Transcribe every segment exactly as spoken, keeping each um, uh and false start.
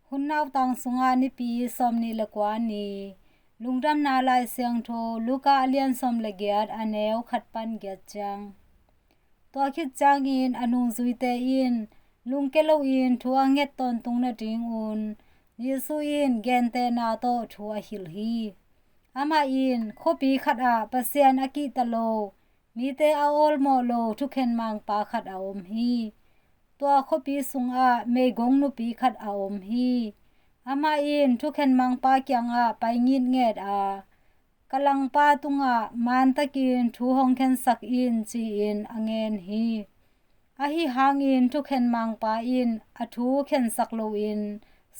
Hun nautang sungah nipi sawmnih le kua ni. Lungdamna Lai Siangtho Luka a lian sawm le giat, a neu khat pan giat ciang. Tua khit ciangin a nungzuite in lungke loin thu a nget tawntung nadingun Jesu in gentehna tawh thu a hilh hi. Amah in, khuapi khatah Pasian a kihta lo, mite a awlmawh lo thukhen mangpa khat a om hi. Tua khuapi sungah meigong nupi khat a om hi. Amah in thukhen mangpa kiangah pai ngitnget a, "Ka langpa tungah mantakin thu hong khensak in," ci-in a ngen hi. Ahi hangin thukhen mangpa in a thu khensak loin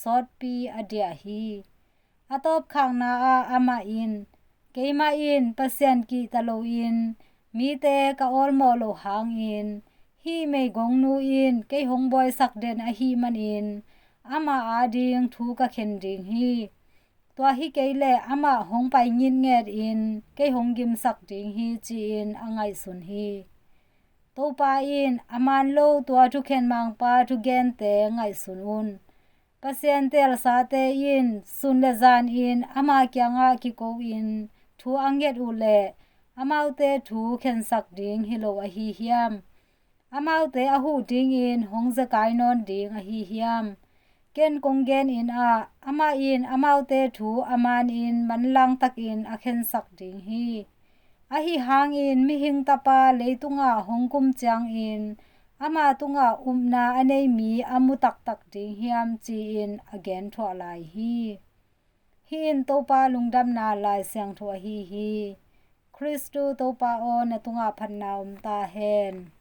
sawtpi a diah hi. A tawpkhakna ah amah in, "Keimah in Pasian kihta loin mite ka awlmawh loh hangin hih meigongnu in kei hong buaisak den ahih manin amah ading thu ka khen ding hi. Tua hi kei leh amah hong pai ngitngetin kei hong gimsak ding hi," ci-in a ngaihsun hi. Topa in a man lo tua thukhen mangpa thugente ngaihsun un. Pasian teelsate in sun le zanin ama kiangah kiko-in thu a nget uh leh amaute thu khensak ding hi lo ahi hiam? Amaute a huh dingin hong zekai nawn ding ahi hiam? Ken kong genin ah, amah in amaute thu a manin manlangtakin a khensak ding hi. Ahi hangin Mihing Tapa leitungah hong kum ciangin ama tungah upna a nei mi a mu taktak ding hiam, ci-in a genthuah lai hi. Hih in Topa lungdamna Lai Siangtho ahi hi. Khristu Topa aw, na tungah phatna om ta hen.